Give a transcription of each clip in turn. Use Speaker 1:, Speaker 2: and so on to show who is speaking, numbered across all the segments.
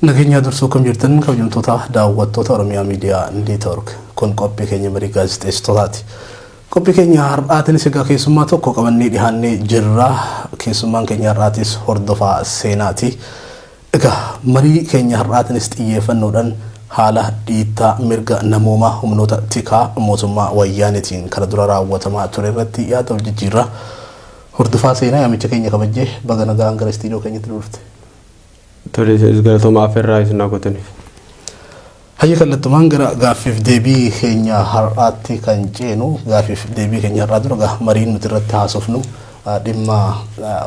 Speaker 1: Nageenyaa dursuu kam jirtan, kabajamtoota daawwattoota Oromiyaa Miidiyaa Network? Kun qophii keenya marii gaazexeessitootaati. Qophii keenya har'aatiinis egaa keessummaa tokko qabannee dhiyaannee jirra. Keessummaan keenya har'aatis Hordofaa Seenaati. Egaa marii keenya har'aatiinis xiyyeeffannoodhaan haala dhiittaa mirga namoomaa humnoota tikaa mootummaa Wayyaaniitiin kana dura raawwatamaa ture irratti yaada wal jijjiirra. Hordofaa Seenaa, yaamicha keenya kabajjee baga nagaan gara istiidiyoo keenyatti dhufte.
Speaker 2: Tole, galatooma affeerraa isin naa gootaniif.
Speaker 1: Hayya, kallattumaan gara gaaffiif deebii keenya har'aatti kan ceenu, gaaffiif deebii keenya har'aa dura egaa mariin nuti irratti haasofnu dhimma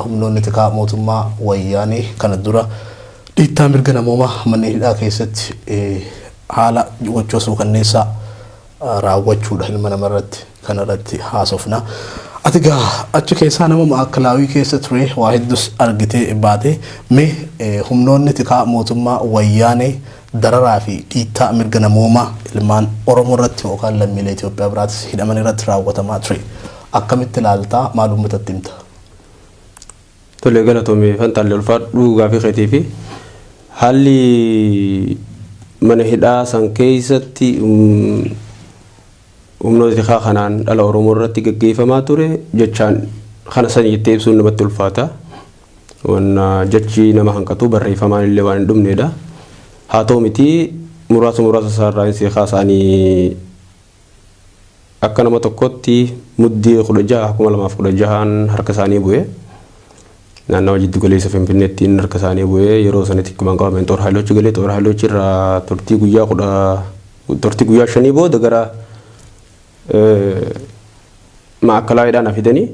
Speaker 1: humnoonni tikaa mootummaa Wayyaanee kana dura dhiittaa mirga namoomaa manneen hidhaa keessatti haala gochoo suukanneessaa raawwachuudha ilma namarratti kanarratti haasofna. Ati egaa achi keessaa nama maakalaawii keessa ture, waa hedduus argitee baate. Mee humnoonni tikaa mootummaa Wayyaanee dararaa fi dhiittaa mirga namoomaa ilmaan Oromoo irratti yookaan lammiilee Itoophiyaa biraatis hidhaman irratti raawwatamaa ture akkamitti ilaaltaa? Maal uummatatti himta?
Speaker 2: Tole, galatoomii Fantaalle, ulfaadhuu gaafii keetii fi haalli mana hidhaa san keessatti humnoota tikaa kanaan dhala Oromoo irratti gaggeeffamaa ture jechaan kana sani jettee ibsuun namatti ulfaata. Wanna jechi nama hanqatu, barreeffamaan illee waan hin dhumneedha. Haa ta'u miti, muraasa muraasa isaarraa hin seekaa isaanii akka nama tokkotti Muddee 16, 2016n harka isaanii bu'e. Naannawa jiddu galeessa Finfinneettiin harka isaanii bu'e. Yeroo sanitti akkumaan qabameen Xoor Haayiloochi galee, Xoor Haayiloochi irraa turtii guyyaa 5 booda gara maakkalaayiidhaan na fidanii.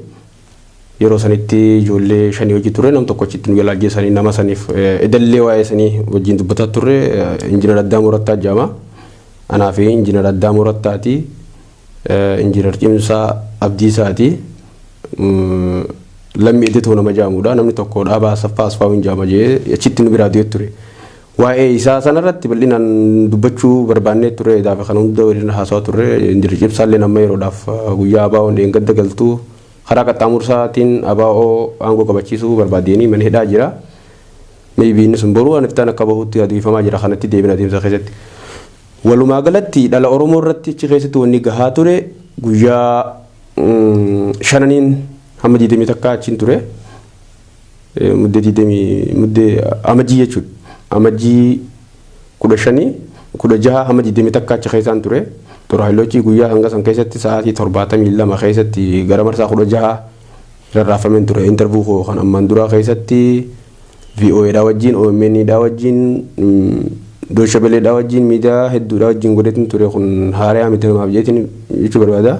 Speaker 2: Yeroo sanitti ijoollee shanii hojii ture, nam tokko achitti nu jalaa ajjeesanii. Nama saniif edallee waa'ee sanii wajjin dubbataa turre, Injiinar Addaamuu Rattaa jedhama. Anaa fi Injiinar Addaamuu Rattaati. Injiinar Cimsaa Abdiisaati. Lammii Edetoo nama jedhamudha. Namni tokko Dhaabaa Asaffaa Asfaawun jedhama jee achitti nu biraa du'e ture. Waa'ee isaa sanarratti bal'inaan dubbachuu barbaannee ture. Gaafa kana hunda waliin haasawaa turre. Injiinar Cimsaallee amma yeroodhaaf guyyaa ABO'n dheengadda galtuu karaa qaxxaamursaatiin ABO aangoo qabachiisuu barbaadeenii mana hidhaa jira. Maybe inni sun boruu aniftaan akka bahutti adeemsifamaa jira, kanatti deebina adeemsa keessatti. Walumaa galatti dhala Oromoo irratti achi keessatti wanni gahaa ture, guyyaa shananiin hamma 21 achiin ture. Muddee digdamii, muddee Amajjii jechuudha. Amajjii 15, 16 hamma 21 achi keessaan ture. Xuraayilochii guyyaa hanga san keessatti sa'aatii 72 keessatti gara marsaa 16 rarraafameen ture. Interview koo kan ammaan duraa keessatti VOA dhaa wajjin, OMN dhaa wajjin, Deutsche Welle dhaa wajjin, miidiyaa hedduudhaa wajjin godheetin ture. Kun haariyaa miti namaaf jeetiin jechuu barbaada.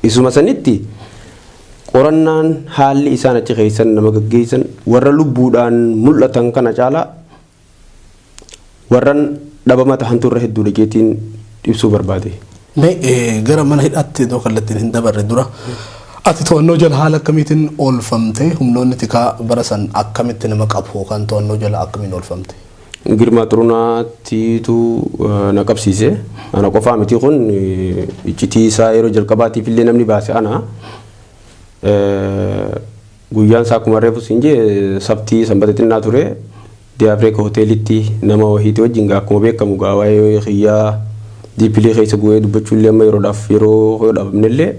Speaker 2: Isuma sanitti qorannaan haalli isaan achi keessan nama gaggeessan, warra lubbuudhaan mul'atan kana caalaa warran dhabama tahantu irra hedduudha jeetiin ibsuu barbaade.
Speaker 1: Mee gara mana hidhaatti iddoo kallattiin hin dabarre dura, ati to'annoo jala haala akkamiitiin oolfamte? Humnoonni tikaa bara san akkamitti nama qabu yookaan to'annoo jala akkamiin oolfamte?
Speaker 2: Girmaa Xurunaattiitu na qabsiise. Ana qofaa miti, kun iccitii isaa yeroo jalqabaatiif illee namni baase ana. Guyyaan isaa akkuma reefu siin jee sabtii, sanbata xinnaa ture. Di Afrika hoteelitti nama wahiiti wajjin, akkuma beekamu gaa waa'ee kiyyaa deeply keessa bu'ee dubbachuu illee amma yeroodhaaf yeroo dhabamnellee,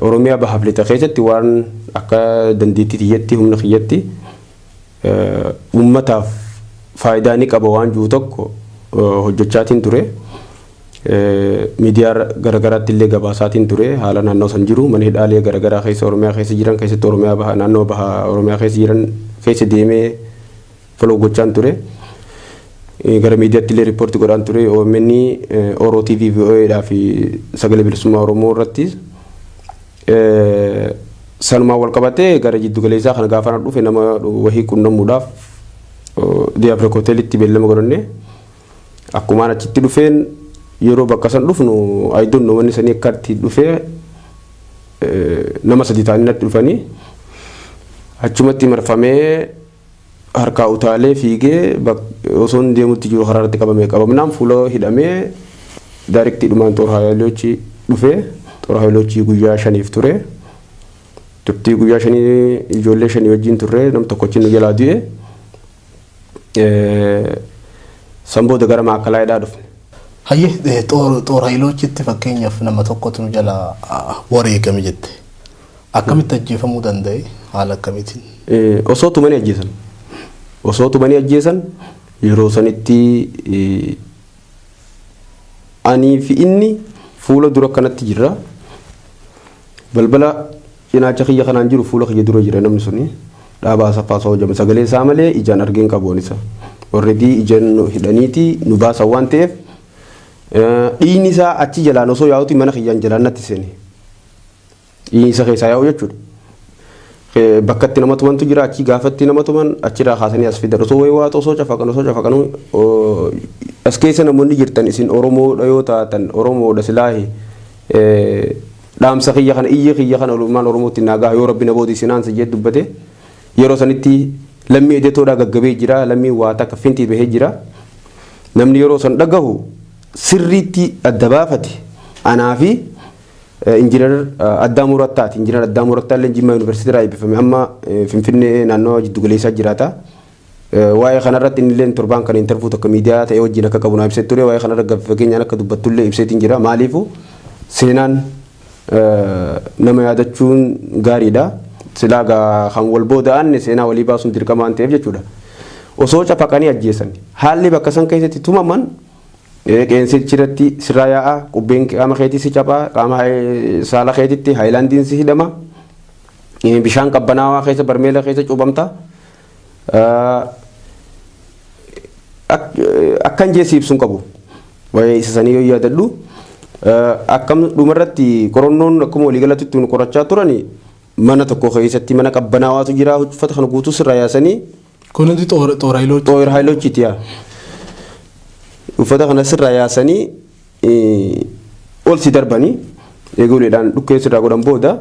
Speaker 2: Oromiyaa bahaaf lixa keessatti waan akka dandeettii tiyyatti, humna kiyyatti uummataaf faayidaa ni qaba waan jiru tokko hojjechaatiin ture. Miidiyaa garagaraatti illee gabaasaatiin ture haala naannoo san jiru, mana hidhaalee garagaraa keessa Oromiyaa keessa jiran keessatti, Oromiyaa baha, naannoo baha Oromiyaa keessa jiran keessa deemee follow gochaan ture. Gara miidiyaatti illee report godhaan ture, OMN, Oro TV, VOA fi Sagalee Bilisummaa Oromoo irratti. Sanumaan wal qabatee gara jiddu galeessaa kana gaafa na dhufe, nama wahii qunnamuudhaaf Di Afrika hoteelitti beellama godhanne. Akkumaan achitti dhufeen, yeroo bakka san dhufnu, I don't know wanni sanii akka itti dhufee, nama sadi ta'anii natti dhufanii achumatti marfamee harkaa utaalee fiigee osoo hin deemutti jiru karaa irratti qabamee, qabamnaan fuula hidhamee direct dhumaan Xoor Haayiloochi dhufee. Xora Hayilochii guyyaa 5f ture. Turtii guyyaa 5 ijoollee 5 wajjin turre, nam tokkochi nu jalaa du'e. San booda gara Maakalaayidhaa dhufne.
Speaker 1: Hayyee, Xoor Hayilochitti fakkeenyaaf nama tokkotu nu jalaa wareegame jette. Akkamitti ajjeefamuu danda'e? Haala akkamiitiin?
Speaker 2: Osoo tumanii ajjeesan. Osoo tumanii ajjeesan. Yeroo sanitti anii fi inni fuula dura kanatti jirra. Balbala cinaacha kiyya kanaan jiru fuula kiyya dura jira namni suni. Dhaabaa Asaffaa Sa'oo jedhama. Sagalee isaa malee ijaan argeen qabu isa. Already ijaan nu hidhaniiti nu baasan waan ta'eef, dhiigni isaa achi jalaan osoo yaa'uti mana kiyyaan jalaan natti seene. Dhiigni isa keessaa yaa'u jechuudha. Bakka itti nama tumantu jira, achi gaafatti nama tuman achirraa kaasanii as fidan, osoo wayii waatu, osoo cafaqan, osoo cafaqan, as keessa namoonni jirtan, isin Oromoodha yoo taatan, Oromoodha silaahi, dhaamsa kiyya kana, iyya kiyya kana ilmaan Oromootti naa gaha, yoo Rabbi na booda isin aansa jee dubbate. Yeroo sanitti lammii edetoodhaa gaggabee jira, lammii waa takka fintii bahee jira. Namni yeroo san dhagahu sirriitti adda baafate anaa fi Injiinar Addaamuu Rattaati. Injiinar Addaamuu Rattaa illee Jimmaa Yuunivarsiitii irraa eebbifame. Amma Finfinnee naannoo jiddu galeessaa jiraata. Waa'ee kanarratti inni illee torbaan kana interview tokko miidiyaa ta'e wajjin akka qabu naa ibsee ture. Waa'ee kanarra fageenyaan akka dubbattullee ibseetiin jira. Maaliifu seenaan nama yaadachuun gaariidha. Silaa gaa kan wal booda'an seenaa walii baasuun dirqama waan ta'eef jechuudha. Osoo cafaqanii ajjeesan, haalli bakka san keessatti tumaman, qeensichi irratti sirraa yaa'a, qubbeen qaama keetii si caphaa, qaama saala keetitti haayilaandiin si hidhama, bishaan qabbanaawaa keessa, barmeela keessa cuubamta. Akkan jee si ibsuun qabu. Waa'ee isa sanii yoo yaadadhu, akkam dhumarratti qorannoon akkuma waliigalatti nu qorachaa turani, mana tokko keessatti mana qabbanaawaatu jira, uffata kana guutuu sirraa yaasanii.
Speaker 1: Kun hundi Xoor Hayilochi.
Speaker 2: Xoor Hayilochiiti yaa. Uffata kana sirraa yaasanii ol si darbanii, eeguleedhaan dhukkee sirraa godhan booda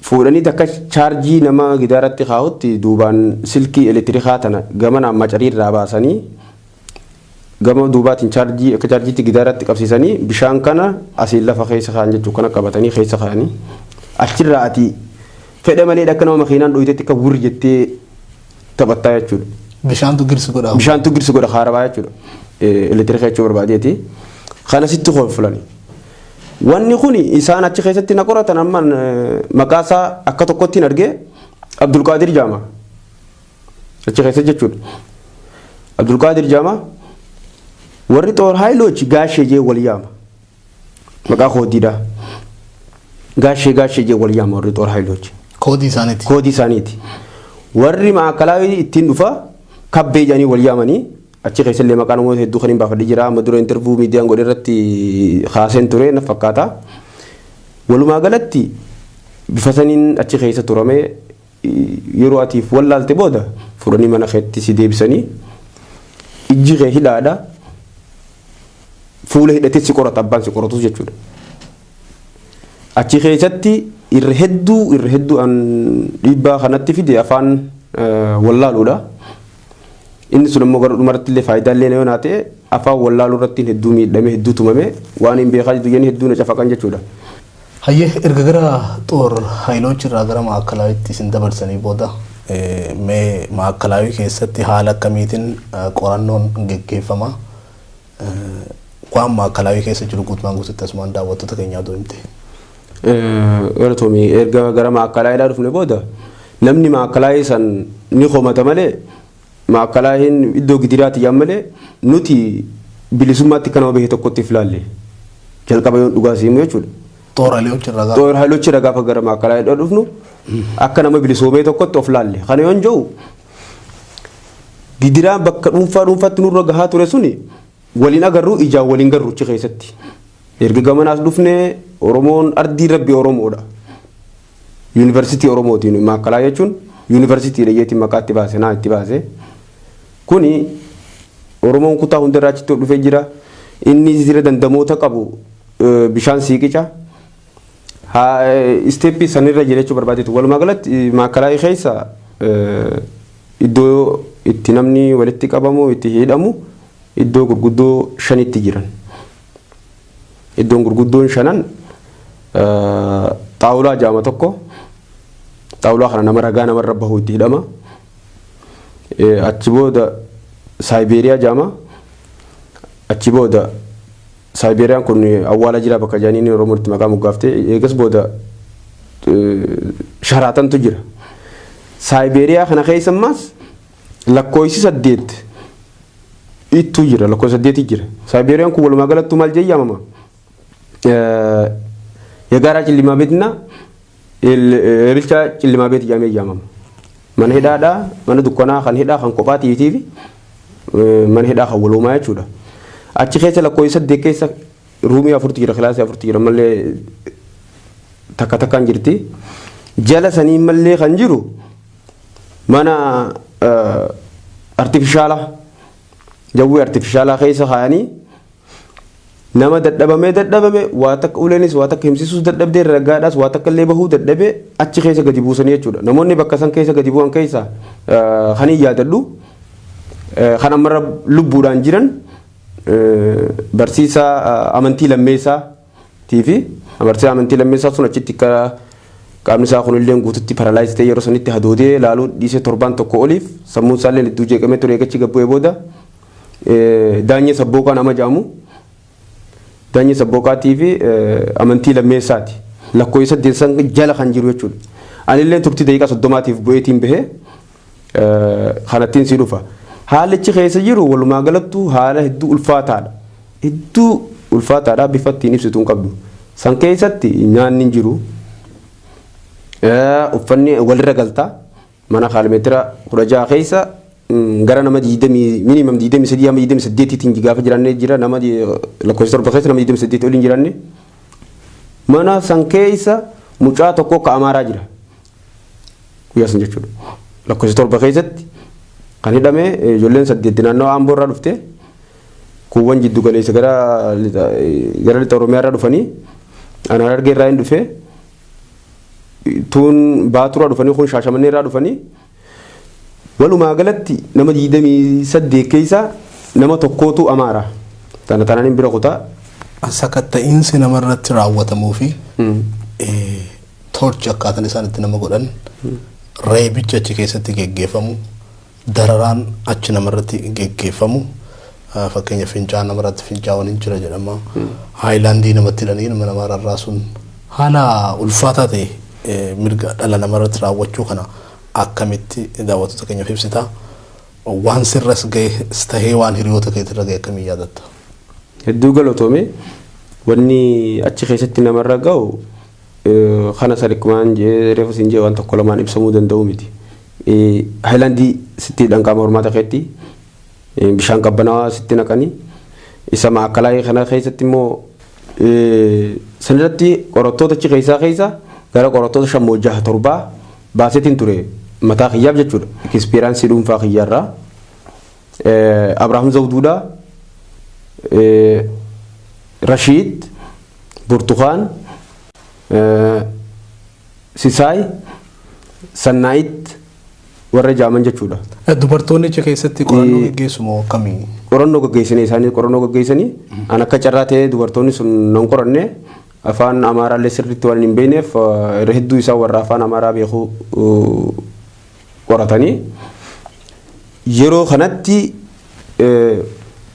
Speaker 2: fuudhanii takka chaarjii nama gidaaratti kaa'utti duubaan silkii elektirikaa tana gamanaan macarii irraa baasanii, gama duubaatiin chaarjii akka chaarjiitti gidaaratti qabsiisanii, bishaan kana asiin lafa keessa kaa'an jechuudha. Kana qabatanii keessa kaa'anii, achirraa ati fedha malee akka nama makiinaan dhoyitetti akka wurri jettee taphattaa jechuudha.
Speaker 1: Bishaantu girsi godha.
Speaker 2: Bishaantu girsi godha, kaarabaa jechuudha. Elektiriika jechuu barbaadeeti. Kana sitti kolfulani. Wanni kun isaan achi keessatti na qoratan, amma maqaa isaa akka tokkotti hin argee, Abdulqaadir Jaama. Achi keessa jechuudha. Abdulqaadir Jaama, warri Xoor Haayiloochi gaashee jee wal yaama. Maqaa koodiidha. Gaashee gaashee jee wal yaama warri Xoor Haayiloochi.
Speaker 1: Koodii isaaniiti.
Speaker 2: Koodii isaaniiti. Warri Maakalaawii ittiin dhufa kabbee jedhanii wal yaamanii, achi keessallee maqaa namoota hedduu kan hin baafadhe jira. Amma dura interview miidiyaan godhe irratti kaaseen ture na fakkaata. Walumaa galatti bifa saniin achi keessa turame. Yeroo atiif wallaalte booda fudhanii mana keetti si deebisanii, ijji kee hidhaadha. Fuula hidhatee si qorata abbaan si qoratus jechuudha. Achi keessatti irra hedduu an dhiibbaa kanatti fide afaan wallaaluudha. Inni sun immoo gara dhumarratti illee faayidaa illee yoo naa ta'e, afaan wallaaluu irratti hedduu miidhame, hedduu tumame, waan hin beekaa jiru jennee hedduu na cafaqan jechuudha.
Speaker 1: Hayyee, erga gara Xoor Haayiloochi irraa gara Maakkalaawitti isin dabarsanii booda, mee Maakalaawii keessatti haala akkamiitiin qorannoon geggeeffama? Waan Maakalaawii keessa jiru guutumaan guututti asumaan daawwattoota keenyaa odoo himte.
Speaker 2: Galatoomii. Erga gara Maakalaayidhaa dhufne booda, namni Maakalaayii san ni komata malee, Maakalaayiin iddoo gidiraati jedhan malee, nuti bilisummaatti akka nama bahe tokkotti if laalle. Jalqaba yoon dhugaa siimu jechuudha.
Speaker 1: Xoor Haayiloochi irraa gaafa.
Speaker 2: Xoor Haayiloochi irraa gaafa gara Maakalaayidhaa dhufnu akka nama bilisoomee tokkotti of laalle. Kana yoon jiru, gidiraan bakka dhuunfaa dhuunfaatti nurra gahaa ture suni waliin agarru, ijaan waliin garru achi keessatti. Erga gamanaas dhufnee, Oromoon ardii Rabbi Oromoodha. Yuunivarsiitii Oromootiin Maakkalaa jechuun yuunivarsiitiidha jeetiin maqaa itti baase, naa itti baase. Kuni Oromoon kutaa hundarraa achitti dhufee jira. Inni jira dandamoota qabu bishaan siiqica. Step sanirra jira jechuu barbaadeetu. Walumaa galatti Maakkalaa keessa iddoo itti namni walitti qabamu, itti hidhamu, iddoo gurguddoo shanitti jiran. Iddoon gurguddoon shanan xaawulaa jaama tokko. Xaawulaa kana nama ragaa namarra bahu itti hidhama. Achi booda Saayibeeriyaa jaama. Achi booda Saayibeeriyaan kun awwaala jira bakka jaaniin Oromoo itti maqaa moggaaftee eegas booda Sharaatantu jira. Saayibeeriyaa kana keessa ammaas lakkoofsi 8 ittuu jira, lakkoofsa 8 jira. Saayibeeriyaan kun walumaa galattuu maal jee yaamama? Yagaaraa Cillimaa Beetinaa Ebilchaa Cillimaa Beet jedhamee yaamama. Mana hidhaadhaa, mana dukkanaa kan hidhaa kan kophaatii fi mana hidhaa kan waloomaa jechuudha. Achi keessa lakkoofsa 8 keessa ruumii afurtu jira, kilaasii afurtu jira mallee takka takkaan jirti. Jala sanii mallee kan jiru mana artifishaalaa, jawwee artifishaalaa keessa kaayanii nama dadhabamee dadhabame waa takka uleenis waa takka himsisuus dadhabdee ragaadhaas waa takka illee bahuu dadhabee achi keessa gadi buusanii jechuudha. Namoonni bakka san keessa gadi bu'an keessa kan hin yaadadhu kan ammarra lubbuudhaan jiran barsiisaa amantii lammeessaa fi barsiisaa amantii lammeessaa sun achitti akka qaamni isaa kunillee guututti paralyze ta'ee yeroo sanitti hadoodee laaluu dhiisee torbaan tokko oliif sammuun isaallee hedduu jeeqamee ture eegachi gad bu'ee booda Daanyee Sabbooqaa nama jedhamu Daanyee Sabbooqaatii fi amantii lammeessaati. Lakkoofsa saddeet jala kan jiru jechuudha. Anillee turtii daqiiqaa 30tiif bu'eetiin bahee kanattiin si dhufa. Haalichi keessa jiru walumaa galattuu haala hedduu ulfaataadha. Hedduu ulfaataadha, bifa ittiin ibsitu hin qabdu. San keessatti nyaanni hin jiru. Uffanni walirra galta. Mana kaalimeetira 16 keessa gara nama 20, minimum 23 hamma 28tiin gaafa jiraannee jira, nama lakkoofsa 7 keessa nama 28 oliin jiraanne. Mana san keessa mucaa tokko ka Amaaraa jira. Guyyaa san jechuudha. Lakkoofsa 7 keessatti kan hidhame ijoolleen 8 naannoo Amboo irraa dhufte, kuuwwan jiddu galeessa gara lixa Oromiyaa irraa dhufanii, anaan Harargee irraa hin dhufe, tuun Baaturraa dhufanii, kun Shaashamannee irraa dhufanii, walumaa galatti nama 28 keessaa nama tokkootu Amaara. Tana tanaan hin bira kutaa.
Speaker 1: Sakatta'iinsi namarratti raawwatamuu fi torchi akkaataan isaan itti nama godhan, reebichi achi keessatti geggeeffamu, dararaan achi namarratti geggeeffamu, fakkeenya fincaan namarratti fincaa'uun hin jira jedhama. Haayilaandii namatti hidhanii nama namaa rarraasuun haala ulfaataa ta'e mirga dhala namarratti raawwachuu kana akkamitti daawwattoota keenyaaf ibsita? Waan sirras gahe tahee waan hiriyoota keetirra gahe akkamiin yaadatta?
Speaker 2: Hedduu galatoome. Wanni achi keessatti namarra gahu kana sadikumaan jee reefu siin jee waan tokko lamaan ibsamuu danda'u miti. Haayilaandii sitti hidhan, qaama hormaata keetti bishaan qabbanaawaa sitti naqanii, isa maakalaayii kana keessatti immoo sanirratti qorattoota achi keessaa keessa gara qorattoota shammoo jaha torbaa baaseetiin ture mataa kiyyaaf jechuudha. Experience dhuunfaa kiyyaarraa. Abrahaam Zawduudhaa, Rashiid, Burtukaan, Sisaay, Sannaayit warra jaaman jechuudha.
Speaker 1: Dubartoonni achi keessatti qorannoo geggeessu moo akkamii?
Speaker 2: Qorannoo gaggeessanii, isaanii qorannoo gaggeessanii, an akka carraa ta'ee dubartoonni sun nan qoranne, afaan Amaaraallee sirriitti waan hin beekneef, irra hedduu isaa warra afaan Amaaraa beeku qoratanii yeroo kanatti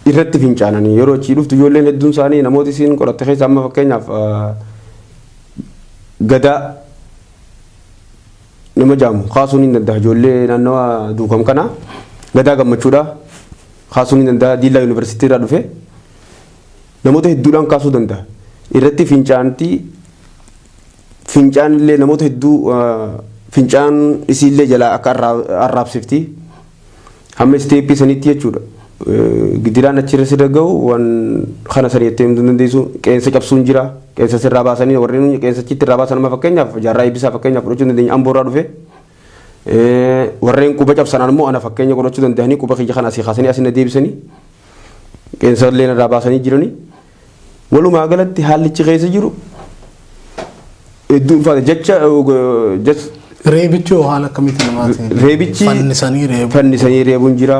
Speaker 2: irratti fincaananii yeroo achii dhuftu ijoolleen hedduun isaanii namoota isiin qoratte keessa amma fakkeenyaaf Gadaa nama jaamu kaasuun hin danda'a, ijoollee naannawa Duukam kana Gadaa Gammachuudha kaasuun hin danda'a, Diillaa Yuunivarsiitii irraa dhufe namoota hedduudhaan kaasuu danda'a. Irratti fincaantii fincaan illee namoota hedduu fincaan isiillee jalaa akka arraabsifti. Hamma isteeppii sanitti jechuudha. Gidiraan achirra sirra gahu waan kana sani jettee himtuu dandeessu. Qeensa cabsuun jira. Qeensa sirraa baasanii warreen qeensa achitti irraa baasan amma fakkeenyaaf Jaarraa Eebbisaa fakkeenyaaf fudhachuu dandeenya, Amboo irraa dhufe. Warreen quba cabsan ammoo ana fakkeenya godhachuu danda'anii, quba kiyya kana asii kaasanii asii na deebisanii qeensa illee irraa baasanii jiranii. Walumaa galatti haallichi keessa jiru hedduu ulfaata jecha.
Speaker 1: Reebichi hoo haala akkamitti namaati?
Speaker 2: Reebichi
Speaker 1: fannisanii reebu.
Speaker 2: Fannisanii reebuun jira.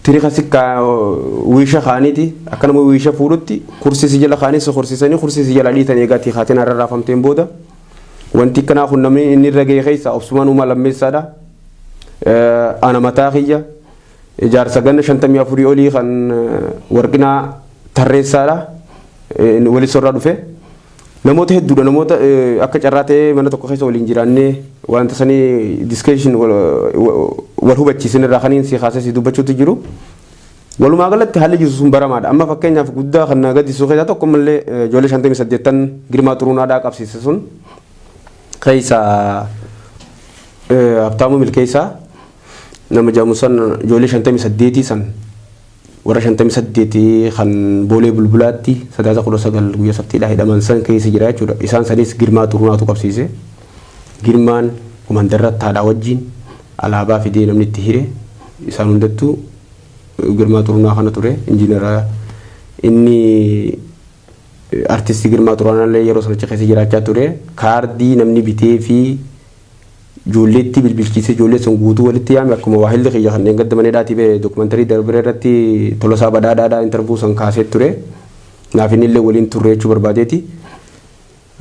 Speaker 2: Tirika sikkaa wiisha kaaniiti akka nama wiisha fuudhutti kursii si jala kaanii si horsiisanii kursii si jala dhiitanii egaa haatiin har'a raafamteen booda wanti akkanaa kun namni inni irra ga'e keessa obsumaan uumaa lammeessaadha. Ana mataa kiyya ijaarsa ganna 54 olii kan warqinaa tarreessaadha. Walisorraa dhufe. Namoota hedduudha, namoota akka carraa ta'ee mana tokko keessa waliin jiraannee wanta sanii discussion wal hubachiisan irraa kaniin si kaasee si dubbachuutu jiru. Walumaa galatti haalli jiru sun baramaadha. Amma fakkeenyaaf guddaa kan na gaddisiisu keessaa tokko mallee ijoollee 58 Girmaa Xuruunaadhaa qabsiise sun keessa Habtaamuu Milkeessaa nama jedhamu san, ijoollee 58 san, warra 58 kan Boolee Bulbulaatti Sadaasa 19 guyyaa sabtiidhaa hidhaman san keessa jira jechuudha. Isaan sanis Girmaa Xuruunaatu qabsiise. Girmaan komandarra taadhaa wajjin alaabaa fidee namni itti hire isaan hundattuu Girmaa Xuruunaa kana ture. Injiinara inni artistii Girmaa Xuruunaa yeroo sanicha keessa jiraachaa ture. Kaardii namni bitee fi ijoolleetti bilbilchiisee ijoollee sun guutuu walitti yaame, akkuma waahilli kiyya kanneen gadda maneedhaatii ba'e documentary darbee irratti Tolosaa Badhaadhaadhaa interview san kaasee ture. Naaf inni illee waliin turre jechuu barbaadeeti.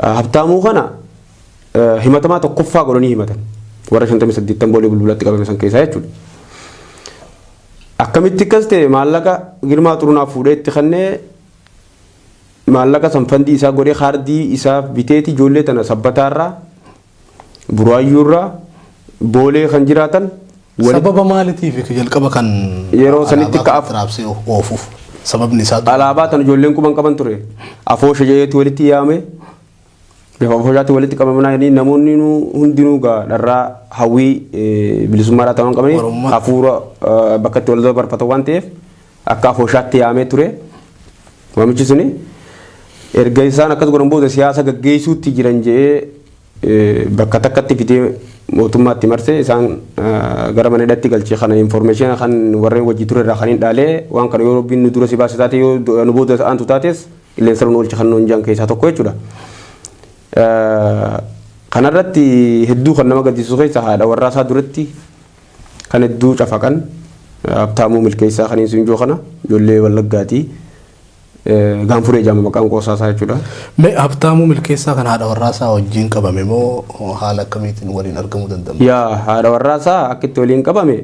Speaker 2: Habtaamuu kana himatamaa tokkoffaa godhanii himatan. Warra 58 Boolee Bulbulatti qabame san keessaa jechuudha. Akkamitti akkas ta'e? Maallaqa Girmaa Xuruunaa fuudhee itti kennee, maallaqa san fandii isaa godhee kaardii isaaf biteeti ijoollee tana Sabbataarraa, Buraayyuurraa, Boolee kan jiraatan.
Speaker 1: Sababa maaliitiif jalqaba kan
Speaker 2: Yeroo sanitti
Speaker 1: raabsee oofuuf sababni isaa?
Speaker 2: Alaabaa tan ijoolleen quban qaban ture. Afoosha jedheetti walitti yaame. Bifa afooshaatti walitti qabamanii namoonni hundinuu gaa dharraa hawwii bilisummaadhaa ta'an qabaniif hafuura bakka itti wal barfatan waan ta'eef akka afooshaatti yaamee ture. Waamichi suni erga isaan akkas godhan booda siyaasa gaggeessuutti jiran jedhee bakka takkatti fidee mootummaatti marsee isaan gara mana hidhatti galchee. Kana information kan warreen wajji ture irraa kan hin dhaalee waan kana yoo Rabbiin nu dura si baase taate, yoo nu booda aantu taates qilleensa nu oolche kan nuun jaan keessaa tokko jechuudha. Kanarratti hedduu kan nama gaddisiisu keessa haadha warraa isaa duratti kan hedduu cafaqan Habtaamuu Milkeessaa kan hin joo kana ijoollee Wallaggaati. Gaanfuree jedhama maqaan qoosaa isaa jechuudha.
Speaker 1: Mee Habtaamuu Milkeessaa kan haadha warraa isaa wajjin qabame moo haala akkamiitiin waliin argamuu danda'ama?
Speaker 2: Yaa, haadha warraa isaa akka itti waliin qabame,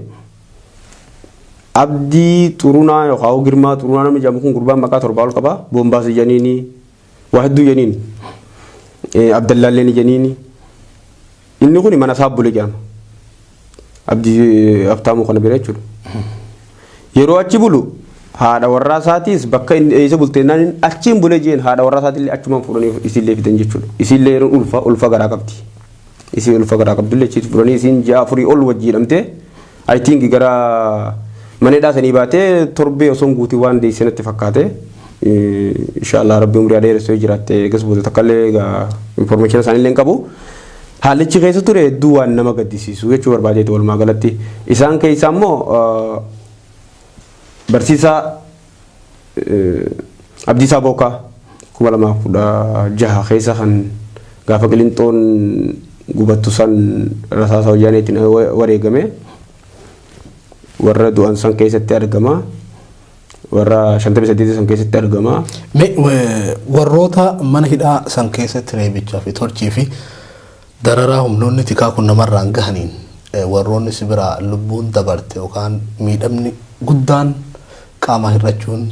Speaker 2: Abdii Xurunaa yookaan Girmaa Xurunaa namni jedhamu kun gurbaan maqaa torbaa ol qaba. Boombaas janiini, waa hedduu janiini. Abdallaalleen janiini. Inni kun mana isaa bule jedhama. Abdii Habtaamuu kana bira jechuudha. Yeroo achi bulu haadha warraa isaatiis bakka inni eessa bulteennaan achiin bulee jeen, haadha warraa isaatiillee achumaan fuudhanii isiillee fidan jechuudha. Isiillee yeroo ulfa garaa qabdi. Isii ulfa garaa qabdullee achitti fuudhanii isiin ji'a 4 ol wajji hidhamtee, I think gara mana hidhaa sanii baatee torbee osoo hin guutiin waan deessee natti fakkaate. Inshaallah Rabbi umrii dheeressee jiraatte eegas booda takkallee egaa information isaaniillee hin qabu. Haalichi keessa ture hedduu waan nama gaddisiisu jechuu barbaadeetu walumaa galatti. Isaan keessaa immoo barsiisaa Abdiisaa Bookaa 2016 keessa kan gaafa Qilinxoon gubattu san rasaasa Wayyaaneetiin wareegame warra du'an san keessatti argama. Warra 58 san keessatti argama.
Speaker 1: Warroota mana hidhaa san keessatti reebichaa fi torchii fi dararaa humnoonni tikaa kun namarraan gahaniin warroonni si biraa lubbuun dabarte yookaan miidhamni guddaan qaama hir'achuun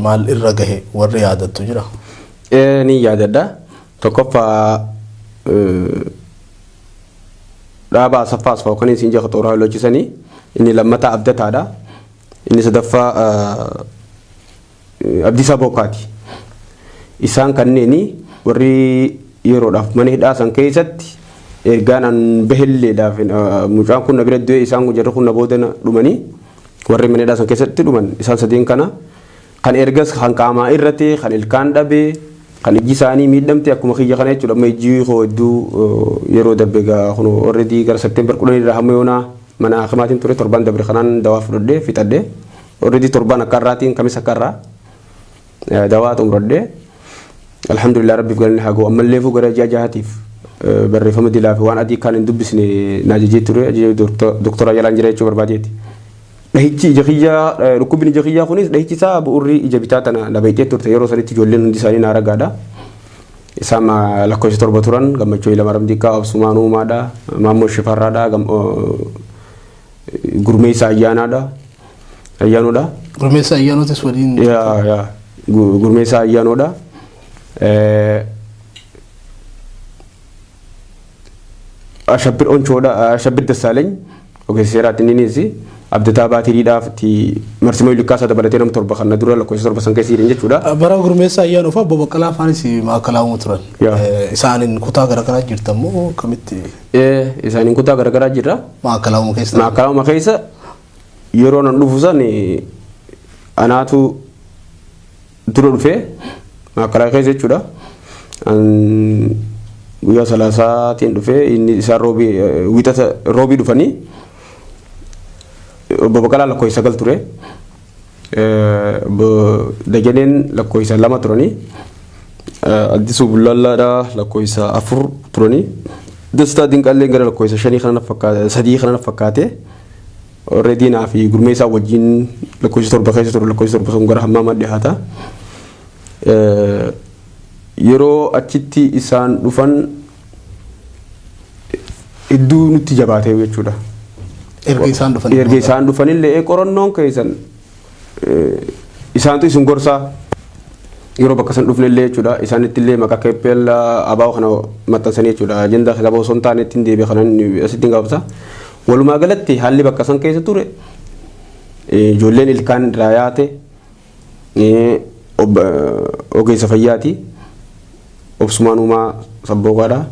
Speaker 1: maal irra gahe warri yaadattu jira?
Speaker 2: Ni yaadadha. Tokkoffaa dhaaba Asaffaa Asfaa kan isin jedhu xooraa hojjechisanii, inni lammataa Abdataadha. Inni sadaffaa Abdiisaa Bookaati. Isaan kanneeni warri yeroodhaaf mana hidhaa san keessatti ergaan an bahelleedhaaf mucaan kun na bira du'e, isaan kun jarri kun na booda dhumanii, warri mana hidhaa san keessatti dhuman isaan sadeen kana. Kan ergas kan qaamaa irratti, kan ilkaan dhabee, kan ijji isaanii miidhamte akkuma kiyya kana jechuudha. Amma ijji koo hedduu yeroo darbe egaa kun already gara September 10 irraa hamma yoonaa mana hakimaatiin ture. Torban dabre kanaan dawaa fudhadhee fixadhee, already torban akka irraatiin kamis akka irraa dawaa xumuradhee, alhamdulillah, Rabbiif galanni haa ga'u. Ammallee fuu gara ji'a 6tiif barreeffama dilaa fi waan adii kan hin dubbisne na ajajee ture. Ajaja doktora jalaan jira jechuu barbaadeeti. Dhahichi ija kiyyaa, dhukkubni ija kiyyaa kunis dhahichi isaa bu'urri ija bitaa tana labayxee turte. Yeroo sanitti ijoolleen hundi isaanii naa ragaadha. Isaan lakkoofsa 7 turan: Gammachuu Ilama Ramdiiqaa, Obsumaan Uumaadha, Maammoo Shifarraadha, Gurmeessaa Ayyaanaadha. Ayyaanoodha.
Speaker 1: Gurmeessaa Ayyaanotis waliin.
Speaker 2: Yaa, Gurmeessaa Ayyaanoodha. Ashabbir Onchoodha, Ashabbir Dassaaleny ogeessa seeraatti inninis Abdataa Baatiriidhaaf itti Marsimoo Lukkaasaa dabalatee nama 7 kan na dura lakkoofsa 7 san keessa jiran jechuudha.
Speaker 1: Bara Gurmeessaa Ayyaanoo fi Obbo Baqqalaa faanis maakalaa'uma turan. Isaaniin kutaa garaagaraa jirtan moo akkamitti?
Speaker 2: Isaaniin kutaa garaagaraa jirra.
Speaker 1: Maakalaa'uma keessa.
Speaker 2: Maakalaa'uma keessa yeroo nan dhufu san anaatu dura dhufee maakalaa keessa jechuudha. Guyyaa salaasaatiin dhufee, inni isaan roobii, wixata roobii dhufanii. Obbo Baqqalaa lakkoofsa 9 ture. Obbo Dajaneen lakkoofsa 2 turanii. Addisuu Bullaallaadhaa lakkoofsa 4 turanii. Dastaa Dinqaalleen gara lakkoofsa 5 kana fakkaate, 3 kana fakkaate. Already naa fi Gurmeessaa wajjin lakkoofsa 7 keessa ture. Lakkoofsa 7 sun gara hammaamaa dhiyaata. Yeroo achitti isaan dhufan hedduu nutti jabaatee jechuudha.
Speaker 1: Erga isaan dhufan.
Speaker 2: Erga isaan dhufanillee qorannoon keessan isaantu isin gorsaa yeroo bakka san dhufnellee jechuudha. Isaanitti illee maqaa KPL ABO kana maxxansanii jechuudha. Ajandaa kitaaba osoo hin taane ittiin deebi'e kanan asitti hin gaafata. Walumaa galatti haalli bakka san keessa ture, ijoolleen ilkaan irraa yaate ogeessa fayyaati. Obsumaan Uumaa sabbooqaadha.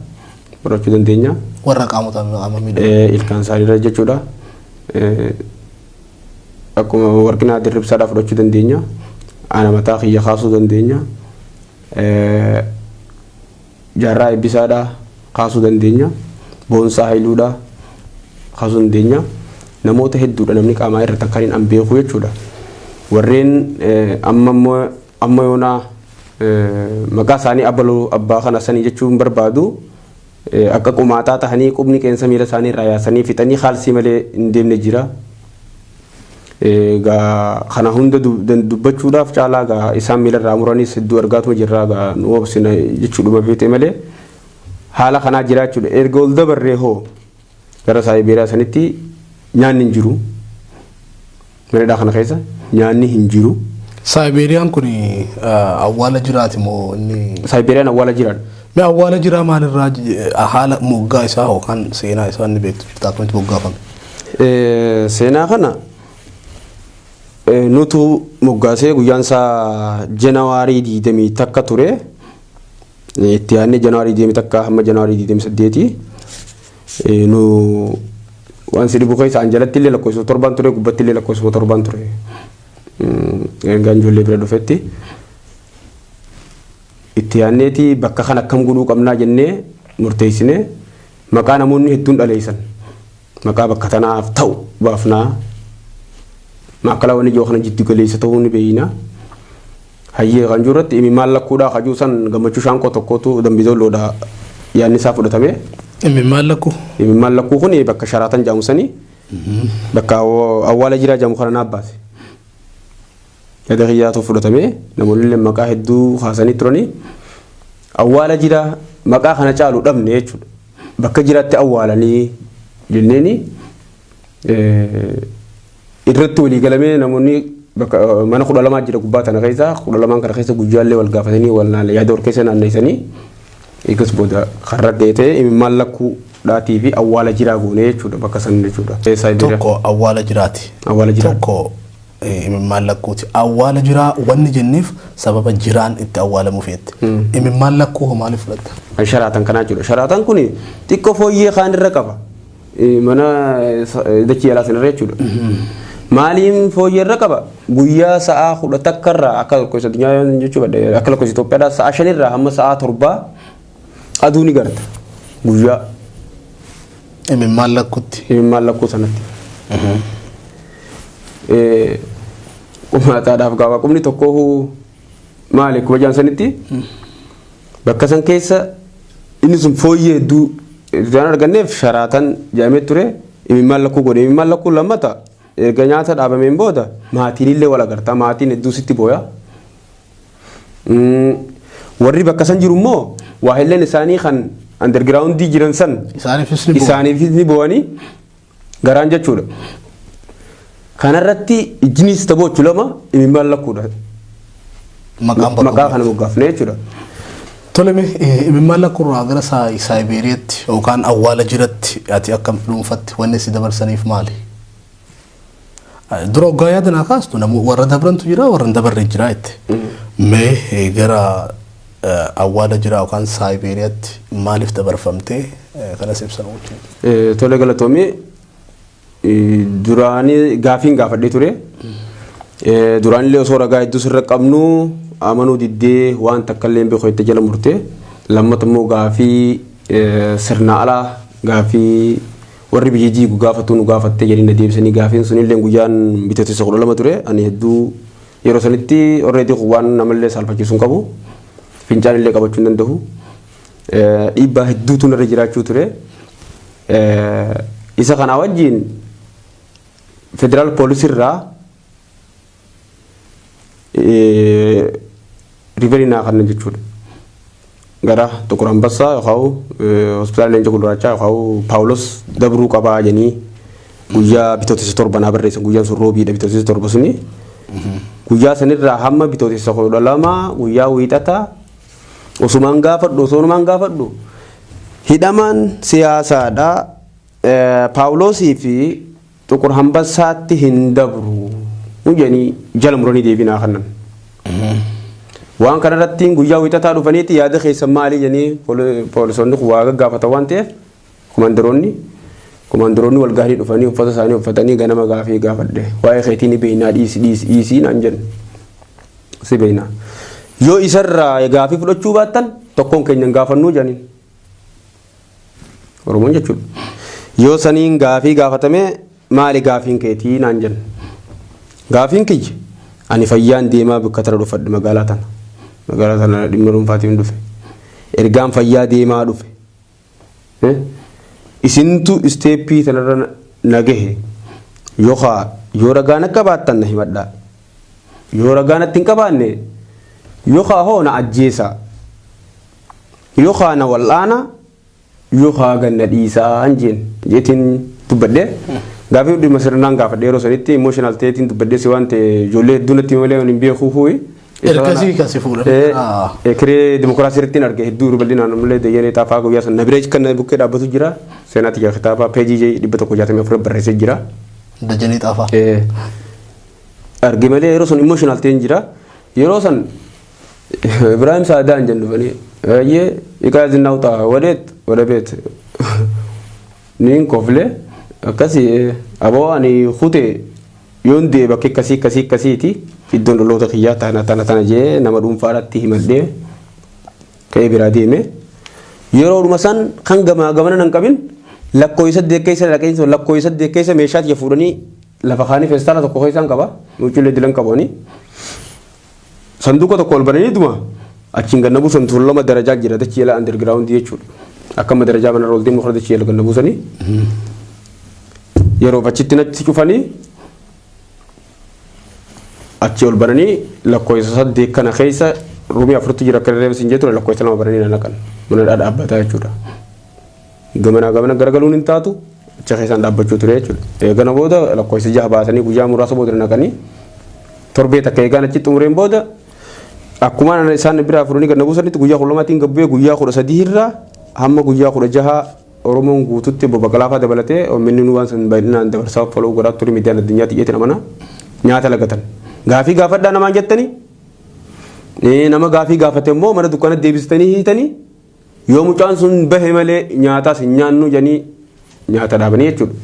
Speaker 2: Barachuu dandeenya.
Speaker 1: Warra qaamota qaama miidhaman.
Speaker 2: Ilkaan isaaniirra jechuudha. Akkuma Warqinaa Dirribsaadhaa fudhachuu dandeenya. Ana mataa kiyya kaasuu dandeenya. Jaarraa Eebbisaadhaa kaasuu dandeenya. Boonsaa Hayiluudhaa kaasuu dandeenya. Namoota hedduudha namni qaamaa irratti kan hin beeku jechuudha. Warreen amma immoo amma yoonaa maqaa isaanii abaluu abbaa kana sanii jechuun barbaadu, akka qumaaxaa tahanii qubni qeensa miila isaanii irraa yaasanii fixanii kaalsii malee hin deemne jira. Gaa kana hunda dubbachuudhaaf caalaa gaa isaan miila irraa muranis hedduu argaatuma jirraa, gaa nu obsina jechuudhuma feete malee haala kanaa jira jechuudha. Erga ol dabarree hoo gara Saayibeeriyaa sanitti nyaanni hin jiru. Manadhaa kana keessa nyaanni hin jiru.
Speaker 1: Saayibeeriyaan kun awwaala jiraati moo inni?
Speaker 2: Saayibeeriyaan awwaala jiraadha.
Speaker 1: Mee awwaala jiraa maalirraa haala moggaa isaa yookaan seenaa isaa inni beektu jirta, akkamitti moggaafame?
Speaker 2: Seenaa kana nutu moggaasee. Guyyaan isaa Janawaarii 21 ture. Itti yaadnee Janawaarii 21 hamma Janawaarii 28 nu waan si dhibu keessa an jalatti illee lakkoofsa 7n ture, gubbatti illee lakkoofsa 7n ture. Ergaan ijoollee bira dhufetti itti yaadneeti bakka kana akkam godhuu qabnaa jennee murteessine. Maqaa namoonni hedduun dhaleessan maqaa bakka tanaaf ta'u baafnaa, maakkalaa wanni jiru kana jiddu galeessa ta'uu ni beeyna. Hayyee kan jiru irratti imimmaan lakkuudhaa kajuu san Gammachuu Shaanqoo tokkotu Dambidoolloodha yaadni isaa fudhatame.
Speaker 1: Imimmaan lakkuu.
Speaker 2: Imimmaan lakkuu kun bakka Sharaatan jedhamu sanii, bakka awwaala jiraa jedhamu kana naaf baase. Yaada kiyyaatu fudhatame. Namoonni illee maqaa hedduu kaasanii turanii, awwaala jiraa maqaa kana caalu dhabne jechuudha. Bakka jiraatti awwaalanii jenneeni irratti walii galamee, namoonni bakka mana 12 jira gubbaa tana keessa, 12n kana keessa guyyaallee wal gaafatanii wal yaada wal keessa naanneessanii, eegas booda karra ga'ee imimmaan lakkuudhaatii fi awwaala jiraa goonee jechuudha bakka san jechuudha.
Speaker 1: Tokko awwaala jiraati.
Speaker 2: Awwaala jiraa.
Speaker 1: Tokko imimmaan lakkuuti. Awwaala jiraa wanni jenneef sababa jiraan itti awwaalamu feette. Imimmaan lakkuu hoo maaliif fudhatta?
Speaker 2: Kan Sharaatan kanaa jechuudha. Sharaatan kun xiqqoo fooyyee kaan irra qaba. Mana dachii alaa sanarra jechuudha. Maaliin fooyyee irra qaba? Guyyaa sa'aa 11 irraa akka lakkoofsa addunyaa jechuudha. Akka lakkoofsa Itoophiyaadhaa sa'a 5 irraa hamma sa'a 7 aduu ni garta. Guyyaa.
Speaker 1: Imimmaan lakkuutti.
Speaker 2: Imimmaan lakkuu sanatti. Qumaataadhaaf gaafa qubni tokko maali akkuma jaan sanitti bakka san keessa inni sun fooyyee hedduu isaan arganneef Sharaatan jedhamee ture, imimmaan lakkuu godhe. Imimmaan lakkuu lammata Erga nyaata dhaabameen booda maatiin illee wal agartaa, maatiin hedduu sitti booya. Warri bakka san jiru immoo waahilleen isaanii kan undergroundii jiran san
Speaker 1: Isaaniifis ni bo'u.
Speaker 2: Isaaniifis ni bo'anii garaan jechuudha. Kanarratti ijjinis tabochu lama imimmaan lakkuudha.
Speaker 1: Maqaan bakka
Speaker 2: Maqaa kana moggaafne jechuudha.
Speaker 1: Tole, mee imimmaan lakkuurraa gara Saayibeeriyaatti yookaan awwaala jiratti ati akka dhuunfatti wanni si dabarsaniif maali? Dura waggaa yaada naa kaastu namu warra dabrantu jira, warra hin dabarre jira jette. Mee gara awwaala jira yookaan Saayibeeriyaatti maaliif dabarfamtee, kanas ibsan wajjin.
Speaker 2: Tole, galatoomii. Duraanii gaafiin gaafadhee ture. Duraan illee osoo ragaa hedduu sirra qabnu amanuu diddee, waan takka illee hin beeku itti jala murtee, lammata immoo gaafii sirna alaa, gaafii warri biyya jiigu gaafatu nu gaafattee jedhanii na deebisanii. Gaafiin sun illee guyyaan bitootessa 12 ture. Ani hedduu yeroo sanitti already waan namallee saalfachiisuu hin qabu, fincaan illee qabachuu hin danda'u, dhiibbaa hedduutu narra jiraachuu ture. Isa kana wajjin federaal poolisirraa refer naa kennan jechuudha. Gara Xuqur Ambassaa yookaan hospitaala Leenca Gurraachaa yookaan Paawulos dabruu qabaa jedhanii guyyaa bitootessa 7 naa barreessan. Guyyaan sun roobiidha, bitootessa 7 suni. Guyyaa sanirraa hamma bitootessa 12 guyyaa wiixataa osumaan gaafadhu, osonumaan gaafadhu, hidhamaan siyaasaadha Paawulosii fi Xuqur Ambassaatti hin dabru jedhanii jala muranii deebinaa kennan. Waan kanarratti guyyaa wiixataa dhufaniiti yaada keessan maali jedhanii poolisoonni kun waa gaggaafatan waan ta'eef, komaandaroonni wal gaarii dhufanii uffata isaanii uffatanii ganama gaafii gaafadhe. Waa'ee keetii ni beeknaa, dhiisi, dhiisi, dhiisii naan jennu. Si beeknaa. Yoo isarraa gaafii fudhachuu baattan tokkoon keenya hin gaafannuu jedhaniin. Oromoon jechuudha. Yoo saniin gaafii gaafatame, maali gaafiin keetii naan jenna. Gaafiin kiyya ani fayyaan deemaa bakka tana dhufadhe, magaalaa tana. Magaalaa tana dhimma dhuunfaatiin dhufe. Ergaan fayyaa deemaa dhufe. Isintu step tanarra na gahe, yookaan yoo ragaan akka baattan na himadhaa. Yoo ragaan itti hin qabaanne, yookaan hoo na ajjeesaa. Yookaan na wal'aana, yookaan ganna dhiisaa jeen jeetiin dubbadhee. Gaafii dhimma sirnaan gaafadhee, yeroo sanitti emotional ta'eetiin dubbadhee, si waan ta'e ijoollee hedduu natti malee hin beekuu fuuyi.
Speaker 1: Ergasii kan si fuudhan.
Speaker 2: Kiree dimokiraasii irratti hin arge hedduu bal'inaan malee. Deeyyanii xaafaa guyyaa sana na bira kan bukkee dhaabbatu jira. Seenaatti jira, kitaaba peejii 164 barreessee jira.
Speaker 1: Dajanee Xaafaa.
Speaker 2: Arge malee yeroo sun emotional ta'een jira. Yeroo san Ibrahim Saadaan jennu dhufanii, baay'ee iqaa zinnaawxaa wadeet wada beet niin kofle akkasii. Aboo, ani kutee yoon du'e bakki akkasii akkasii akkasiiti, iddoon dhaloota kiyyaa tana tana tana jee nama dhuunfaadhaatti himadhee ka'ee biraa deeme. Yeroo dhuma san kan gamaa gamana nan qabin lakkoofsa 8 keessa dhaqee, lakkoofsa 8 keessa meeshaa kiyya fuudhanii lafa kaanii, feestaala tokko keessaan qaba, mucullee dilan qabanii sanduuqa tokko ol bananii duma achiin ganna buusan. Tullama darajaa jira dachii jala, underground jechuudha. Akkama darajaa mana ol deemu kana dachii jala ganna buusanii yeroo achitti natti cufanii, achi ol bananii lakkoofsa 8 kana keessa room afurtu jira akka reefa siin jettu, lakkoofsa 2 bananii na naqan, mana dhaabbataa jechuudha. Gamanaa gamana garagaluun hin taatu, achi keessaan dhaabbachuu ture jechuudha. Eegana booda lakkoofsa 6 baasanii guyyaa muraasa booda naqanii, torbee takka eegaan achi xumureen booda akkuma isaan biraa furanii ganna buusanitti guyyaa 12tiin gabbee, guyyaa 13 irraa hamma guyyaa 16 Oromoon guututti obbo Baqqalaa dabalatee uummanni nu waan san bal'inaan dabarsaa follow godhaa ture, miidiyaan addunyaatti ijjeetiin amana nyaata lagatan. Gaafii gaafadhaa namaan jettanii, nama gaafii gaafate immoo mana dukkana deebistanii hiitanii, yoo mucaan sun bahe malee nyaataas hin nyaannu jedhanii nyaata dhaabanii jechuudha.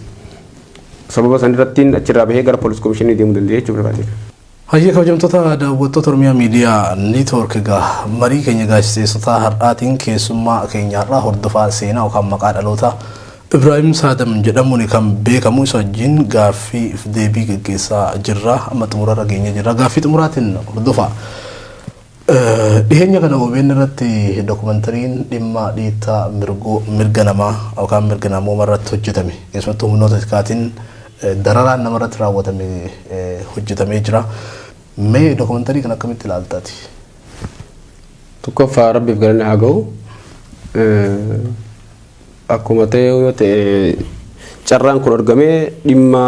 Speaker 2: Sababa san irrattiin achirraa bahee gara poolis komishinii deemuu danda'e jechuudha barbaade.
Speaker 1: Hayyee, kabajamtoota daawwattoota Oromiyaa Miidiyaa Network, egaa marii keenya gaazexeessotaa har'aatiin keessummaa keenya har'aa hordofaa seenaa yookaan maqaa dhaloota Ibraahim Saadam jedhamuun kan beekamu isa wajjin gaaffii fi deebii gaggeessaa jirra. Amma xumurarra geenye jirra. Gaaffii xumuraatiin hordofaa. Dhiheenya kana OBN irratti dookumentariin dhimma dhiittaa mirga namaa yookaan mirga namooma irratti hojjetame, keessumattuu humnoota tikaatiin Dararaan namarratti raawwatame hojjetamee jira. Mee dokumantarii kana akkamitti ilaaltaati?
Speaker 2: Tokkoffaa, Rabbiif galanni haa ga'u. Akkuma ta'e yoo ta'e, carraan kun argamee dhimma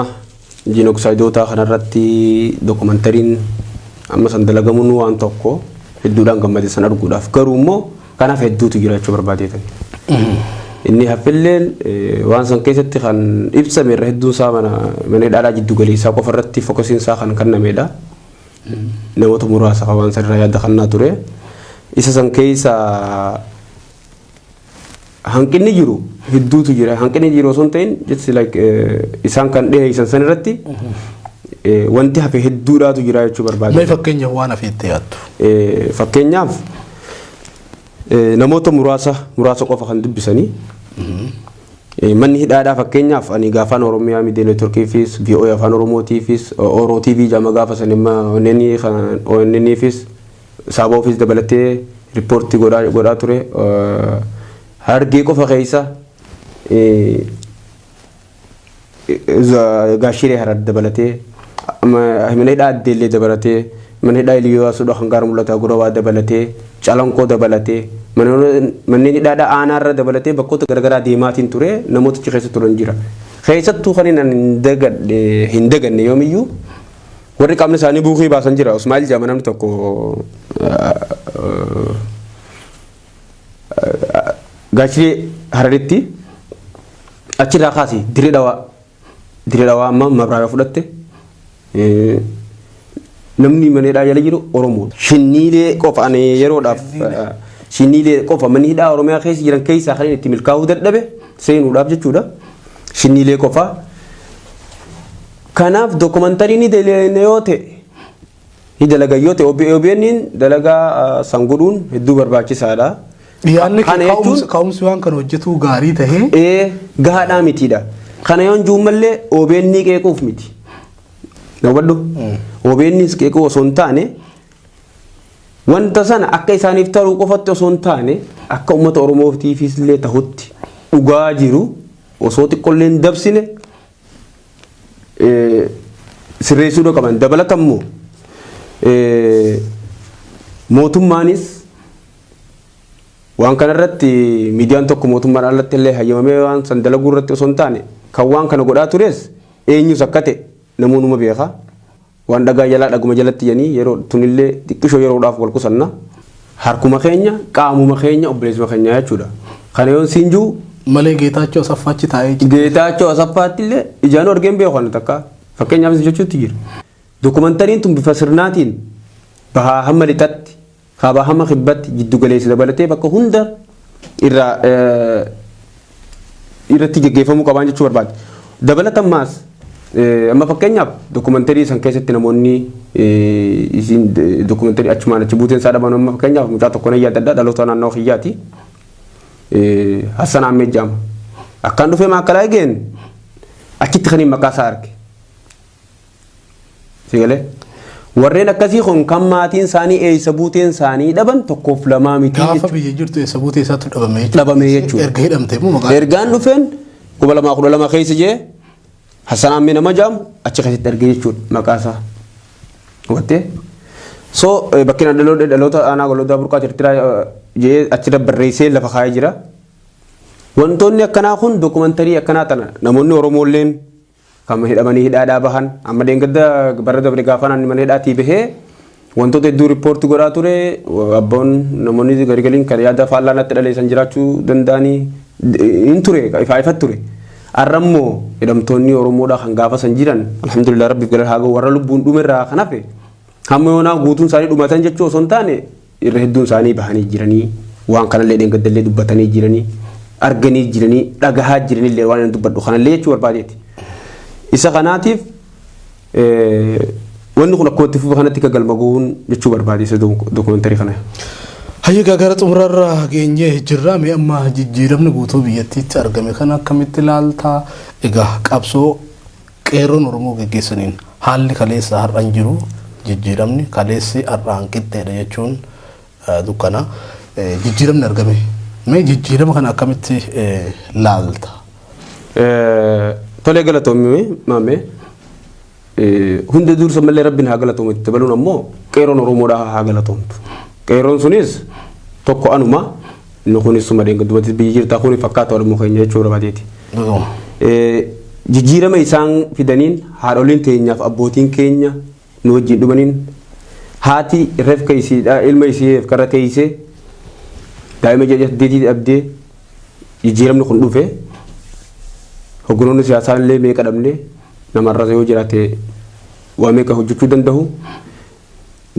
Speaker 2: jiinoksaayidoota kanarratti dokumentariin amma san dalagamuun waan tokko hedduudhaan gammade san arguudhaaf. Garuu immoo kanaaf hedduutu jiraachuu barbaadeetan. Inni haffilleen waan san keessatti kan ibsame irra hedduun isaa mana hidhaadhaa jiddu galeessaa qofa irratti focusiin isaa kan kennamedha. Namoota muraasa kan waan sanirraa yaada kannaa ture. Isa san keessa hanqinni jiru hedduutu jira. Hanqinni jiru osoo hin ta'in, just like isaan kan dhiyeessan san irratti wanti hafe hedduudhaatu jira jechuu barbaade.
Speaker 1: Mee fakkeenyaaf waan hafeetti yaaddu?
Speaker 2: Fakkeenyaaf, namoota muraasa muraasa qofa kan dubbisanii manni hidhaadhaa, fakkeenyaaf, ani gaafaan Oromiyaa Miidiyaa Neetworkiifis, VOA Afaan Oromootiifis, Oro TV jama gaafa san imma ONNifis, Saaboofis dabalatee riippoortii godhaa ture. Harargee qofa keessa Gaashiree Harar dabalatee, mana hidhaa Addeellee dabalatee, mana hidhaa Iliyoo Suudha kan gaara mul'ataa Gurawaa dabalatee, Calanqoo dabalatee, manneen hidhaadhaa aanaarra dabalatee bakkoota garaagaraa deemaatiin ture, namoota achi keessa turan jira. Keessattuu kan hin daganne yoomiyyuu warri qaamni isaanii buukii baasan jira. Usmaa'il jedhama namni tokko, Gaashiree Hararitti. Achirraa kaasi Diree Dhawaa, Diree Dhawaa amma mabraara fudhatte, namni mana hidhaa jala jiru Oromoodha. Shinniilee qofa, ani yeroodhaaf shinniilee qofa manni hidhaa Oromiyaa keessa jiran keessaa kan inni itti milkaa'uu dadhabe seenuudhaaf jechuudha. Shinniilee qofa. Kanaaf dookumantarii ni dalagna yoo ta'e, ni dalagan yoo ta'e, OBN dalagaa san godhuun hedduu barbaachisaadha.
Speaker 1: Yaadni kee Kana jechuun ka'umsi waan kana hojjetuu gaarii tahee
Speaker 2: Ee, gahaadhaa mitiidha. Kana yoon jiru mallee OBN qeequuf miti. Na hubadhu. OBNs qeequu osoo hin taane, wanta sana akka isaaniif taruu qofatti osoo hin taane, akka uummata Oromootiifis illee tahutti dhugaa jiru osoo xiqqollee hin dabsine sirreessuu qaban. Dabalata immoo mootummaanis waan kanarratti, miidiyaan tokko mootummaan alatti illee hayyamamee waan san dalaguu irratti osoo hin taane, kan waan kana godhaa tures eenyus akka ta'e namoonni beeka. Waan dhagaa jalaa dhaguma jalatti jedhanii, yeroo tunillee xiqqishoo yeroodhaaf wal qusanna. Harkuma keenya, qaamuma keenya, obboleessuma keenya jechuudha. Kana yoon siin jiru
Speaker 1: malee Geetaachoo Asaffaachi taa'ee jira.
Speaker 2: Geetaachoo Asaffaatti illee ijaan argeen beeku kana takka fakkeenyaaf jechuutti jira. Dokumentariin tun bifa sirnaatiin bahaa hamma lixatti, kaabaa hamma kibbatti, jiddu galeessa dabalatee bakka hunda irraa irratti geggeeffamuu qabaan jechuu barbaade. Dabalatammaas amma fakkeenyaaf dokumantarii san keessatti namoonni isin dokumantarii achumaan achi buuteen isaa dhaban, amma fakkeenyaaf mucaa tokko nan yaadadha, dhaloota naannoo kiyyaati. Hassan Ahmed jedhama. Akkaan dhufee maakkalaa eegeen achitti kan maqaa isaa arge. Sigalee. Warreen akkasii kun kan maatiin isaanii eessa buuteen isaanii dhaban tokkoof lamaa miti.
Speaker 1: Gaafa biyya jirtu eessa buutee isaatu dhabame jechuudha.
Speaker 2: Dhabame jechuudha.
Speaker 1: Erga hidhamte immoo maqaa.
Speaker 2: Ergaan dhufeen 2012 keessa jee Hassan Ahmed nama jedhamu achi keessatti argee jechuudha maqaa isaa. Hubattee? So bakki dhaloota aanaa Gololdaa Burqaa Tirtiraa jee achirra barreessee lafa kaa'ee jira. Wantoonni akkanaa kun, dokumantarii akkanaa tana, namoonni Oromoolleen kan hidhamanii hidhaadhaa bahan, amma deengadda bara dabre gaafa ani mana hidhaatii bahee wantoota hedduu riippoortii godhaa ture. Abboon namoonni gargaliin kan yaada faallaa natti dhaleessan jiraachuu danda'anii hin ture, ifaa ifatti ture. Har'a immoo hidhamtoonni Oromoodhaa kan gaafa san jiran, alhamdulillah, Rabbiif galata haa ga'u, warra lubbuun dhumerraa kan hafe hamma yoonaa guutuun isaanii dhumatan jechuu osoo hin taane, irra hedduun isaanii bahanii jiranii, waan kanallee dheengaddallee dubbatanii jiranii, arganii jiranii, dhagahaa jiranillee waan inni dubbadhu kanallee jechuu barbaadeeti. Isa kanaatiif wanni kun akkuma itti fufe kanatti akka galma gahuun jechuu barbaade isa dokumantarii kana.
Speaker 1: Hayyigaa, gara xumurarra geenyee jirra. Mee amma jijjiiramni guutuu biyyattiitti argame kana akkamitti ilaaltaa? Egaa qabsoo qeerroon Oromoo geggeessaniin haalli kaleessa har'an jiru, jijjiiramni kaleessi har'aan qixxeedha jechuun dukkana. Jijjiiramni argame. Mee jijjiirama kana akkamitti laalta?
Speaker 2: Tolee galatoomii maamee. Hunda dursa malee rabbiin haa galatoomu itti dabaluun ammoo qeeroon Oromoodhaa haa galatoomtu. Qeeroon sunis tokko anuma inni kunis suma dheengad biyya jirtaa kuni fakkaata Oromoo keenya jechuu barbaadeeti. Jijjiirama isaan fidaniin haadholiin teenyaaf abbootiin keenya nu wajjin dhumaniin haati refka isiidha ilma isii refkarra teessee daa'ima ji'a saddeetii dhabdee jijjiiramni kun dhufe hogganoonni siyaasaa illee meeqa dhabne namarra yoo jiraate waa meeqa hojjechuu danda'u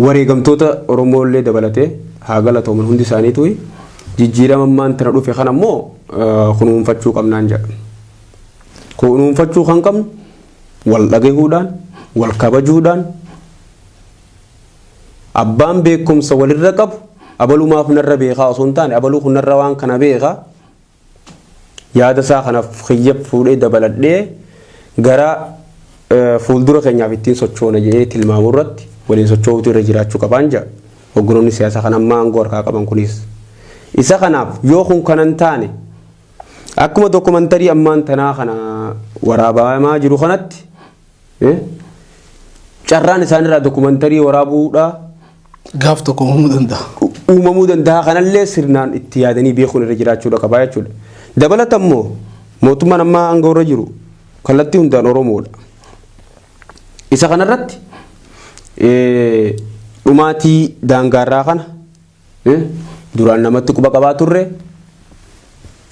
Speaker 2: wareegamtoota Oromoo illee dabalatee haa galatooman hundi isaaniitu jijjiirama ammaan tana dhufe kana immoo kunuunfachuu qabnaan jedha. Kunuunfachuu kan qabnu wal dhagahuudhaan wal kabajuudhaan abbaan beekumsa walirra qabu abalumaaf narra beekaa osoo hin taane abaluu kun narra waan kana beekaa yaada isaa kanaaf kiyya fuudhee dabaladhee gara fuuldura keenyaaf ittiin sochoona jedhee tilmaamu irratti waliin socho'uutu irra jiraachuu qabaan jedha. Hogganoonni siyaasaa kan ammaa aangoo harkaa qaban kunis. Isa kanaaf yoo kun kanan taane akkuma dokumantarii ammaan tanaa kana waraabamaa jiru kanatti carraan isaanirraa dokumantarii waraabuudhaa
Speaker 1: Gaaf tokko uumamuu danda'a.
Speaker 2: Uumamuu danda'a kanallee sirnaan itti yaadanii beekuun irra jiraachuudha qabaa jechuudha. Dabalata immoo mootummaan ammaa aangoo irra jiru kallattii hundaan Oromoodha. Isa kanarratti dhumaatii daangaarraa kana duraan namatti quba qabaa turre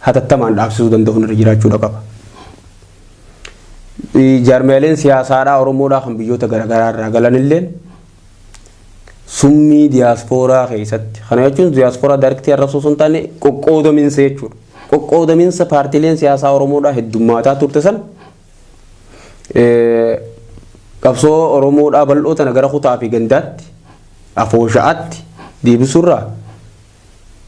Speaker 2: hatattamaan dhaabsisuu danda'uun irra jiraachuudha qaba. Jaarmiyaaleen siyaasaadhaa Oromoodhaa kan biyyoota garaagaraa irraa galanillee summii diyaaspooraa keessatti kana jechuun diyaaspooraa daarektii arrabsoo osoo hin taane qoqqoodaminsa jechuudha. Qoqqoodaminsa paartiileen siyaasaa Oromoodhaa heddummaataa turte san qabsoo Oromoodhaa bal'oo tana gara kutaa fi gandaatti afoosha'aatti deebisuurraa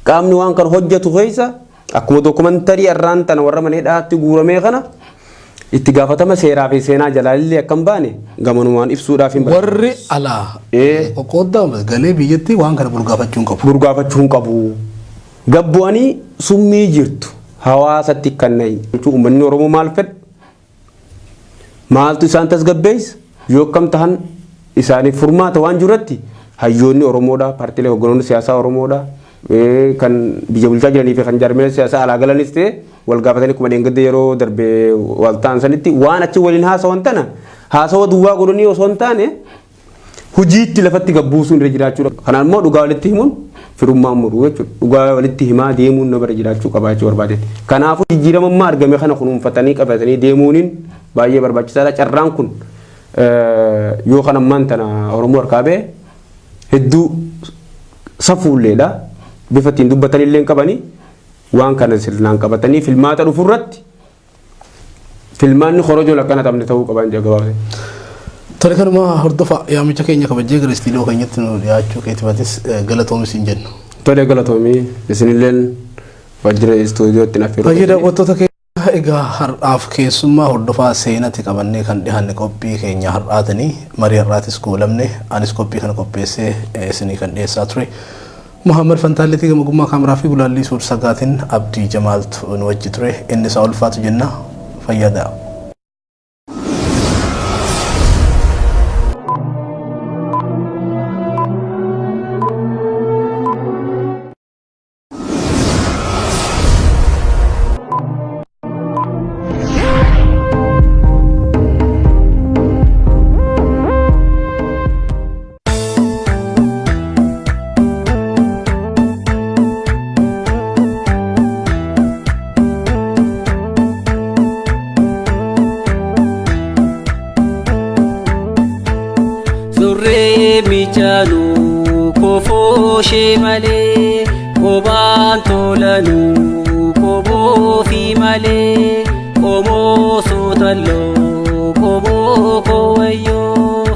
Speaker 2: qaamni waan kana hojjetu keessa akkuma dokumantarii arraan tana warra mana hidhaatti guuramee kana itti gaafatama seeraa fi seenaa jalaalillee akka hin baane gamanumaan ibsuudhaaf hin
Speaker 1: Warri alaa qoqqooddaa galee biyyatti waan kana bulgaafachuu hin qabu.
Speaker 2: Burgaafachuu hin qabu. Gabbu'anii summii jirtu hawaasatti kan jechuun uummanni Oromoo maal fedha? Maaltu isaan tasgabbeessa? Yoo akkam tahan isaaniif furmaata waan jirutti hayyoonni Oromoodha, paartiilee hogganoonni siyaasaa Oromoodha, kan biyya bulchaa jiranii fi kan jaarmiyaa siyaasaa alaa galanis ta'e wal gaafatanii akkuma dheengadda yeroo darbe wal ta'an sanitti waan achi waliin haasawan tana haasawa duwwaa godhanii osoo hin taane hojiitti lafatti gabbuusuun irra jiraachuudha. Kanaan immoo dhugaa walitti himuun firummaa muruu jechuudha. Dhugaa walitti himaa deemuun nama irra jiraachuu qaba jechuu barbaadeeti. Kanaafuu jijjiirama ammaa argame kana kunuunfatanii qabatanii deemuuniin baay'ee barbaachisaadha. Carraan kun yoo kan ammaan tana Oromoo harkaa ba'e hedduu safuulleedha. Bifa ittiin dubbatanillee hin qabanii waan kana sirnaan qabatanii filmaata dhufurratti filmaanni korojoon akkana taphne ta'uu qaban jedha gabaabsee.
Speaker 1: Tole kanuma hordofa yaamicha keenya kabajjee gara istiidiyoo keenyatti nu dhiyaachuu keetifatis galatoomi siin jenna.
Speaker 2: Tole galatoomii isinilleen waajjira istuudiyootti na affeeruu.
Speaker 1: Baay'ee daawwattoota keenya egaa har'aaf keessummaa hordofaa seenatti qabannee kan dhiyaanne qophii keenya har'aatanii marii har'aatis goolamne anis qophii kana qopheessee isinii kan dhiyeessaa ture. Muhammad Fantaalleetii gama ogummaa kaameraa fi gulaallii suur sagaatiin Abdii Jamaaltu nu wajji ture. Inni isaa ulfaatu jenna. Fayyaa ta'a.
Speaker 3: Surree miichanuu kofoo ishee malee qobaan tolanuu koboofii malee qomoo sootalloo qomoo koowayyoo.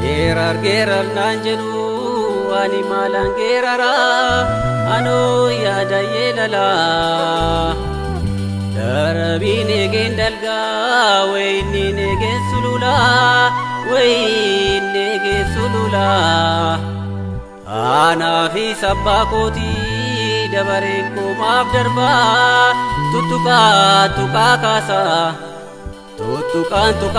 Speaker 3: Geerar geerar naan jedhu ani maalaan geerara anoo yaada yeelala. Darabiin eegeen dalgaa wayinniin eegeen sulula wayinni eegeen sulula. Aanaa fi sabbaa kootii dabareen koo maaf darbaa tuttuqaa tuqaa kaasaa. Tuttuqaan tuqaa.